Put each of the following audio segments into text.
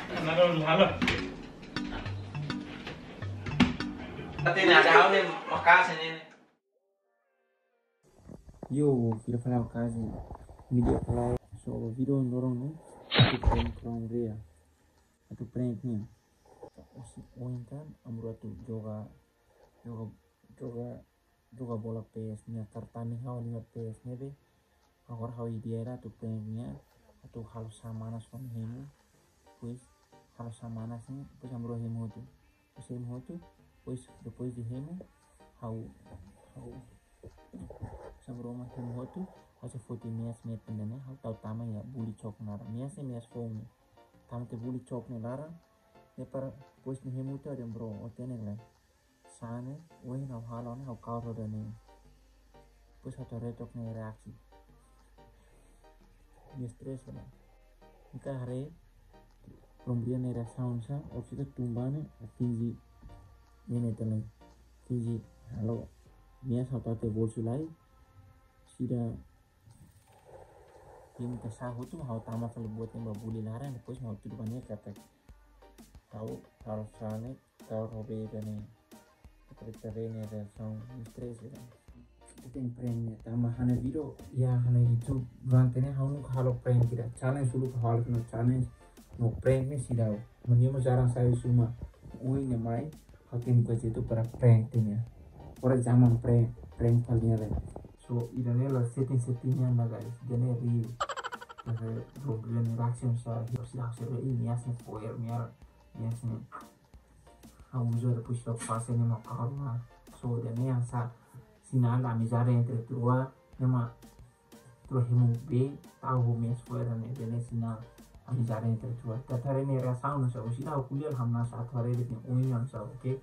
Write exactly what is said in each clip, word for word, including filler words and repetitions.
Halo. Ate na ada hau ne makasih ne. Yo, kira fala kazi video fala so video ndorong no. Atu prank Rombria. Atu prank nia. Osi oin kan amru atu joga joga joga joga bola P S nia kartani hau nia P S ne'ebé. Agora hau ideia atu prank nia atu halo samanas fó hemu. Depois halo samanas ne'e, depois amru hemu hotu. Depois hemu hotu, depois, depois de hemu, hau, hau, samroma hemu hotu, hau sei foti meas metin ne'e, hau tau tama iha buli cok ne'e laran. Meas ne'e meas foun ne'e. Tama tiha buli cok ne'e laran, ne'e para depois de hemu hotu, ada bro, o tene lai. Sane, ohin hau halo ne'e, hau kaur roda ne'e. Depois hau tau haree took nia reaksi. Nia stress ona. Ita haree Rombria nia reasaun sá, o kita tun ba ne'e, finje ne'e ne'e tele. Finje halo. Meas hau tau tiha bolsu lai. Sira tim ke sá hotu, hau tama fali buat ne'e ba buli laran, depois hau tudu ba nia katak. Hau, hau sane, hau robe ba ne'e. Kita haree nia reasaun, nia stress ya. Ita prank ne'e, tama hanesan video, ya hanesan YouTube, durante ne'e hau nunka halo prank ida. Challenge uluk halo no challenge, no prank ne'e seidauk. Mane ema jarang sai husi uma. Ohin ne'e mai, hau tenke halo jeitu para prank nia. Ora jaman prank, prank fali nia lai. So, ida-ne'e la setting setting nian ona guys, ida-ne'e real. Ida-ne'e Rombria nia reaction sá, harus dah sebe ini ya sih foil miar, ya sih. Hau uza depois hau fase ne'e mak kaur ona. So, ida-ne'e hanesan sinál amizade entre ita rua, ne'e mak ita rua hemu bee, tau ho meas fo'er ne'e, ida-ne'e sinál amizade entre ita rua. Ita haree nia reasaun oinsá, oinsá ha'u ko'alia hamnasa, ita haree de'it nia oin oinsá, oke?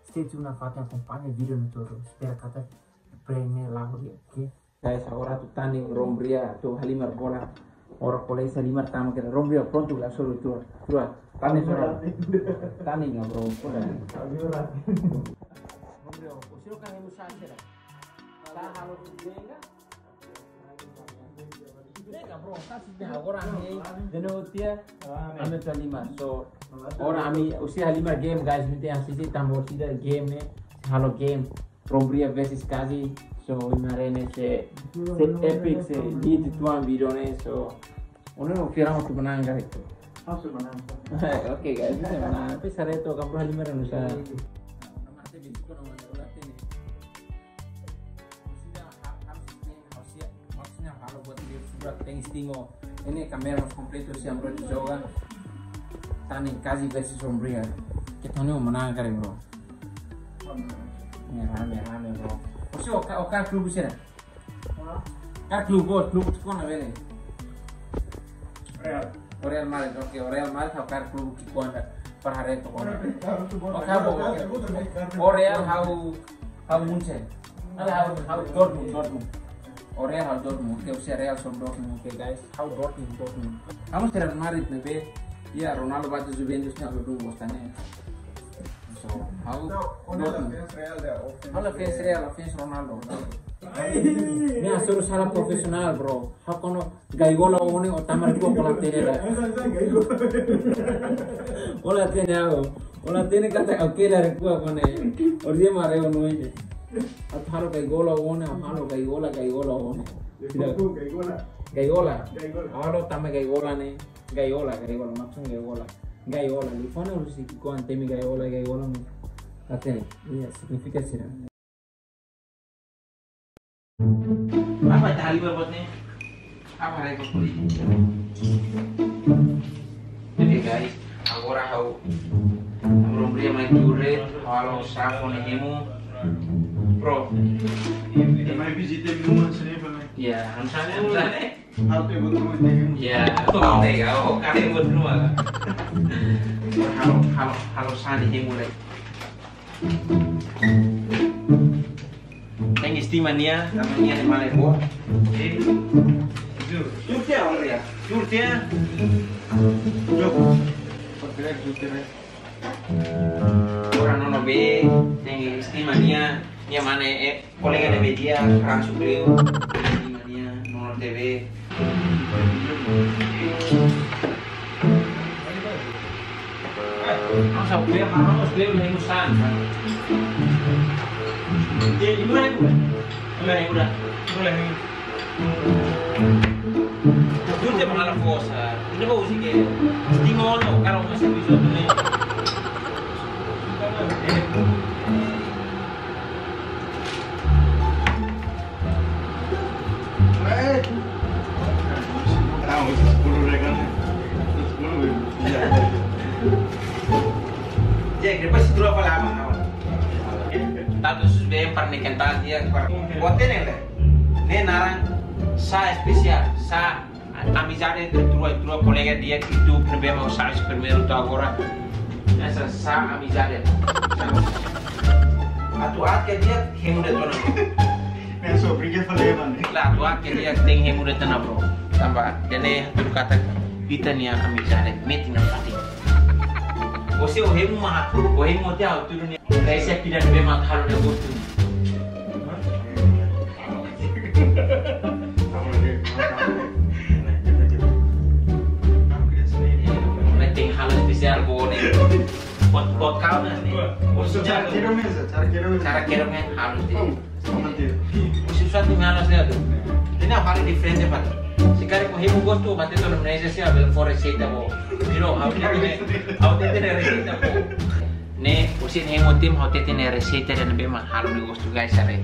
Stay tune nafatin, akompaña video ne'e todo. Espera katak prank ne'e la'o di'ak, oke? Guys, agora atu tanding Rombria, atu halimar bola. Ora kolega halimar tama kera Rombria, prontu la solo tua. Tua, tanding solo. Tanding ya, bro. Rombria, o siro kan hemu sá sira. Sá halo venga. Venga, bro, kasi de agora ami, de novo tia, ami atu halimar. So, ora ami, husi halimar game, guys, ami tenke asiste tanba husi ida game ne'e, halo game. Rombria versus Kazi, so, imi haree ne'e sei, sei epic, sei lit uitoan video ne'e, so. Ó-nia opiniaun atu manán ka retu? Ha'u sei manán. Oke, guys, sei manán. Tapi sá retu, kampru halimar no sá. Maksudnya, halo buat dia sudah thanks tingo. Ini kamera komplit siap buat joga. Tanding Kazi versus Rombria. Ita-nia manán karik, bro. Ya, rame, rame, bro. Oke, oke, klub sira. Hah? Ka klub, bos, klub tu kona bele. Real. O Real Madrid, oke, o Real Madrid, ha'u kaer klub ki'ikoan ida. Para haree took ona. Oke, bos, oke. O Real ha'u, ha'u Munchen. Ala ha'u, ha'u Dortmund, Dortmund. O Real ha'u Dortmund, oke, husi Real so Dortmund, oke, guys. Ha'u Dortmund, Dortmund. Ha'u Real Madrid ne'ebé, ya, Ronaldo bá to'o Juventus ne'e ha'u dun gosta ne'e. So, ha'u Dortmund. Ha'u la fans Real, fans Ronaldo. Ne'e hasoru sala profesionál, bro. Ha'u kuandu gaigola ó-nia, ó tama retu ó la hatene ida. Ó la hatene ha'u. Ó la hatene katak ha'u keda retu ó-nia. Ó dia mare ó-nia. Atu halo gaigola ó-nia, halo gaigola, gaigola ó-nia. Gaigola. Gaigola. Halo tama gaigola ne'e. Gaigola, gaigola, maksudnya gaigola. Gaigola, liafuan husi ki'ikoan temi gaigola, gaigola ne'e. Hatene, iya, signifika sira. Apa tali buat ne'e? Apa rekor ini? Oke, guys, agora ha'u, ha'u Rombria mai ture, halo safo ne hemu. Bro. Mai vizita minha irmã, se lembra, né? Ya, hanesan, hanesan, eh. Ha'u atu buat rumah ne'e. Ya, ha'u atu buat rumah. Halo, halo, halo sani hemu lai. Tenke estima nia, tanba nia ne'e mane boa. Oke. Jur. Jur tiha, Rombria. Jur tiha. Jur. Jur tiha. Ora nono bee, tenke estima nia, nia mane, eh, kolega de media, Fransu Cleo, estima nia, nono T V. Vamos a ver, vamos a ver, me gusta. Ye, ibu dah, ibu dah. Ibu dah, ibu dah. Ibu dah, ibu. Jujur, dia malah puasa. Ini bau sih, kayak. Stingol, no, kalau masih bisa tuh, nih. Jack, depois se dura falar, mano. Tanto sus bem para nekentar dia para. Bote nele. Ne'e naran sá espesiál, sá amizade entre rua, rua kolega di'ak, ita ne'ebé mak sa'e primeiru to'o agora. Hanesan sá amizade. Atu aat ke di'ak, hemu de'it ona. Ne'e só brinka fali, mano. Klaru, atu aat ke di'ak tenke hemu de'it ona, bro. Tanba ida-ne'e hatudu katak ita-nia amizade metin nafatin. Ó sei hemu mak, ó hemu tiha, ó tudu nia. Kayak saya tidak ne'ebé mak halo nia gostu. Metin halo espesiál, bro, ne'e. Buat, buat kau ne'e. Cara kira meza, cara kira meza. Cara kira meza harus di. Oh, sama dia. Musim suatu ngalas dia tuh. Ida-ne'e hal diferente, Pak. Se karik ó hemu gostu, mate tuh Indonesia sih, ambil for reseita, bro. Bro, ha'u hatene, ha'u hatene reseita, bro. Ne'e, ó sei hemu tiha, ha'u hatene reseita ida ne'ebé mak halo nia gostu, guys, are.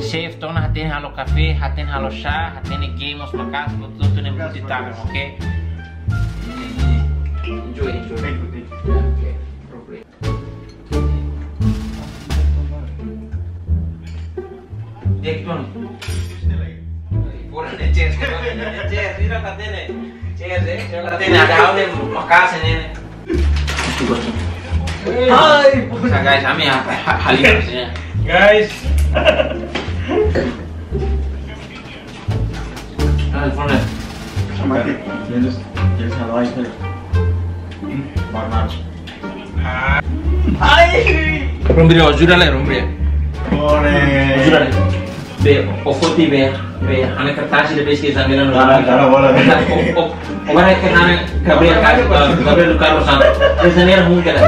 Chef, to'o ona hatene halo kafé, hatene halo chá, hatene game mós maka'as, buat hotu-hotu ne'e multi talent, oke? Enjoy, enjoy. Thank you, thank you. Oke, no problem. Dia gitu, no? Bora, ne'e, cheers, cheers, cheers, ida hatene. Cheers, eh, cheers, hatene, ada hal ne'e maka'as ne'e. Hai. Nah, guys, ami ya, ha-, halimar sih ya. Guys. Telepon deh. Sama dia. Dia terus, dia salah itu. Hmm, baru masuk. Ai. Rompe, ajuda lai, rompe. Ore. Ajuda lai. Be, ó foti be, be, hanesan kertas ida be, isi janela no. Dara, dara, bola. Ó, ó, ó, hanesan Gabriel Carlos, Gabriel Carlos Santos. Be janela hun kela.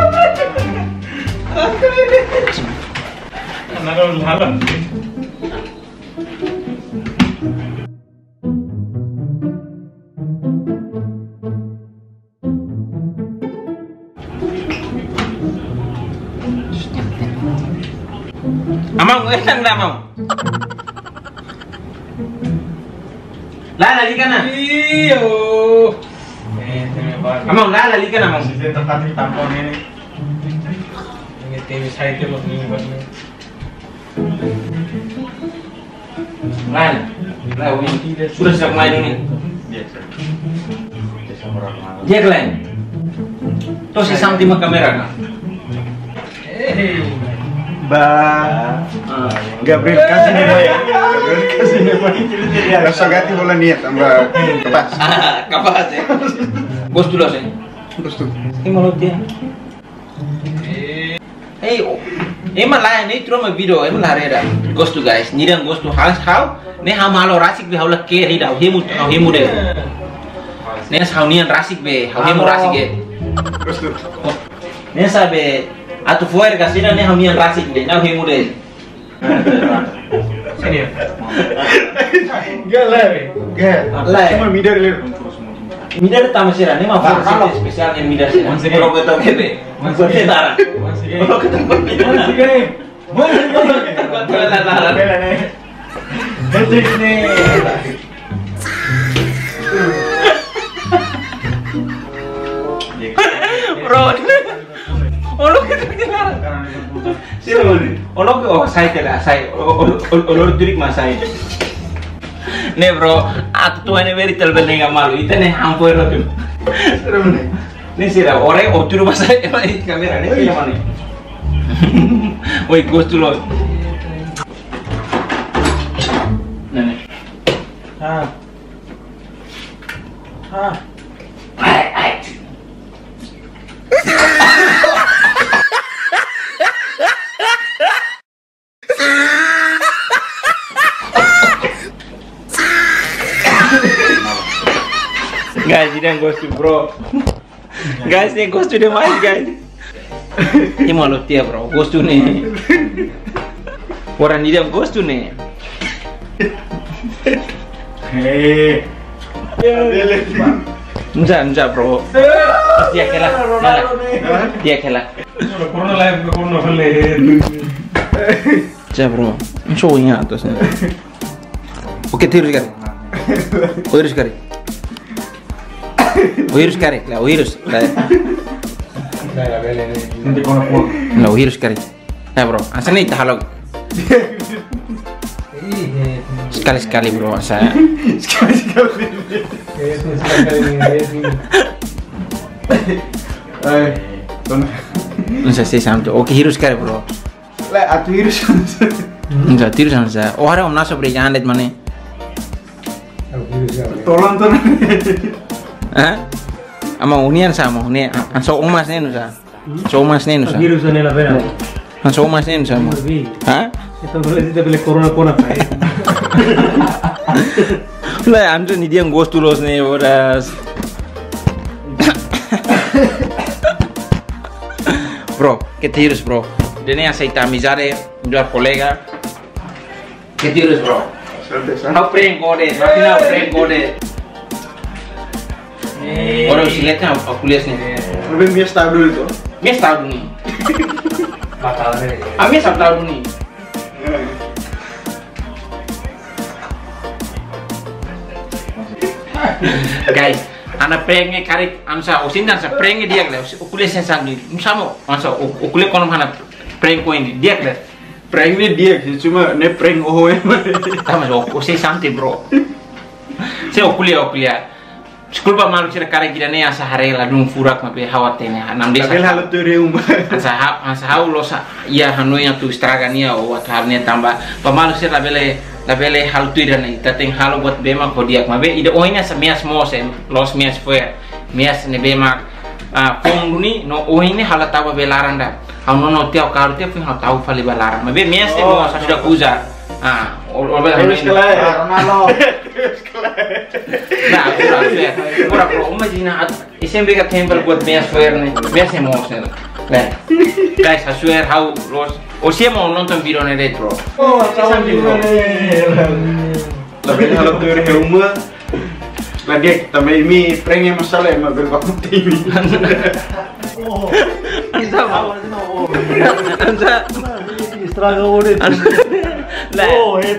Nada, nada. Amang, eh, kan, Amang. Lae, lalika ona. Iyo. Amang, lae, lalika ona, Amang. Sisi tempat di tampon ini. Ini T V saya itu, Bang, ini, Bang. Lae, lae, Umi. Sudah siap main ini? Biasa. Dia kalian. To'o sei sama tiha kamera ka? Ba. Ah. Gabriel kasih nih, Boy. Gabriel kasih nih, Boy. Rasa gati bola niat, tanba kapás. Ah, kapás, eh. Gostu loos, eh? Gostu. Ini malu dia. Eh, oh. Ema lae, ne'e troma video, ema la reda. Gostu, guys, nia dehan gostu, hanesan ha'u, ne'e ha'u mak halo rasik be, ha'u lakohi ida, ha'u hemu, ha'u hemu de'it. Ne'e hanesan ha'u-nian rasik be, ha'u hemu rasik be. Gostu. Ne'e sabe, atu fo'er ka sira ne'e ha'u-nian rasik be, ha'u hemu de'it. Sini ya. Gak lah, be. Gak. Lah. Cuma midar lihat. Midar tama sira, ne'e mak, ah, forma halo espesiál ne'e midar sira. Once again. Kalau kata kene, once again. Once again. Kalau kata kene. Once again. Once again. Bela, bela, bela. Bela, nih. Betul nih. Bro. Olo ke, sira mani. Olo ke, oh, sai kela, sai. O, o, o, olo turik mas sai. Ne'e, bro, atu tuan ne'e beri tel bel nega malu. Ita ne'e hampoi rotu. Sira mani. Ne'e sira, ore, o turu mas sai, ema kamera, ne'e sira mani. Oi, gostu loos. Ne'e, ne'e. Ah. Ah. Guys, ida-ne'e gostu, bro. Guys, ne'e gostu demais, guys. Ema loos tiha, bro. Gostu ne'e. Orang dia gostu ne'e. Hei. Nja, nja, bro. Tiha hela, hela. Tiha hela. Corona live, corona live. Nja, bro. Nja, inga atus ne'e. Oke, hirus karik. Hirus karik. Hirus karik, la, hirus. La. Nanti kau nak pulang. La, hirus karik. Ya, bro, hanesan ne'e ita halo. Sekali-sekali, bro, hanesan. Sekali-sekali. Eh, tona. Hanesan sei sampai. Oke, hirus karik, bro. La, atu hirus hanesan. Hanesan, hirus hanesan. Oh, haree, om nasa beri jangan det mana. Tolong, tolong. Hah? Ama unian sama, unian. Hanesan uma hanesan ne'e nu'usá. Hanesan uma hanesan ne'e nu'usá. Hirus hanesan ne'e la vera. Hanesan uma hanesan ne'e nu'usá. Hah? Entaun, bele, ita bele corona, corona, pai. La, Andrew nia gostu loos ne'e, bodas. Bro, keta hirus, bro. Ida-ne'e hanesan ita amizade, juar kolega. Keta hirus, bro. Santai, santai. Ha'u prank kode, tapi na prank kode. Eh. Ora usi leten, ha'u kuliah ne'e. Tapi imi estadu dulu tu. Imi estadu ne'e. Batal, eh. Ah, imi estadu ne'e. Guys, ha'u-nia prank ne'e karik, hanesan, osin hanesan prank ne'e di'ak le, osin, o kuliah sen sandi, musamo, hanesan, o, o kuliah kono ha'u-nia prank ko ini, di'ak le. Prank ne'e di'ak, cuma ne'e prank oho ema. Tama, o, o sei santai, bro. Sei o kuliah, o kuliah. Deskulpa maluk sira karik ida-ne'e hanesan haree ladún furak maibé ha'u hatene, ha'u-nia desa. Labele halo tuir uma. Hanesan ha-, hanesan ha'u loos iha hanoin atu estraga nia ou atu halo nia tanba. Ba maluk sira labele, labele halo tuir ida-ne'e. Ita tenke halo buat be mak ho di'ak maibé. Ida ohin ne'e hanesan meas moos, loos meas fo'er. Meas ne'ebé mak, ah, foun duni, no ohin ne'e ha'u la tau ba laran ida. Ha'u nonook tiha, ha'u kaer tiha, foin ha'u tau fali ba laran. Maibé meas ne'e moos, hanesan sudah kuza. Ah, o, o, Terus hanoin. Kelai. Ah, Ronaldo. Nah, kurang, ya. Kurang, bro. Imajina, at-, S M B ka tempel buat meas fo'er ne'e. Meas ne'e moos ne'e. Nah. Guys, I swear ha'u loos. O sei mau nonton video ne'e de'it, bro. Oh, sama juga nih. Tapi kalau tuir uma, lagi tambah imi prank ne'e masalah ema bele baku timi. Oh. Bisa, Bang. Bisa. Estraga ore. Nah. Oh, eh.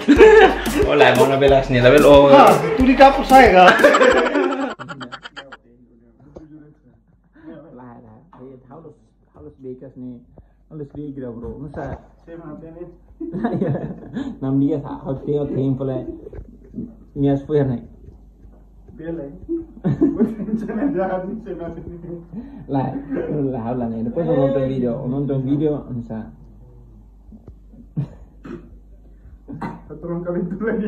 Oh, la, mau na belas ne'e, la bel, oh. Ah, tu di kapur saya, kan? La, la, eh, ha'u loos, ha'u loos bekas ne'e, ha'u loos bekas, bro. Masa? Saya mati nih. Iya. Nam dia sa, ha'u tengok tempo la. Meas fo'er ne'e. Bele. Jangan jahat nih, saya mati nih. La, la, ha'u la ne'e. Depois ha'u nonton video, ha'u nonton video, masa? Patrón kalentu lagi.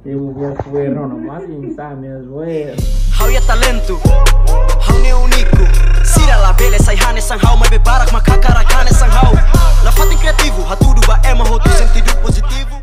Ema meas fo'er, no, no, mas insa meas fo'er. Ha'u iha talentu, ha'u ne'e úniku. Sira labele sai hanesan ha'u, maibé barak mak hakarak hanesan ha'u. Nafatin kriativu, hatudu ba ema hotu sentidu pozitivu.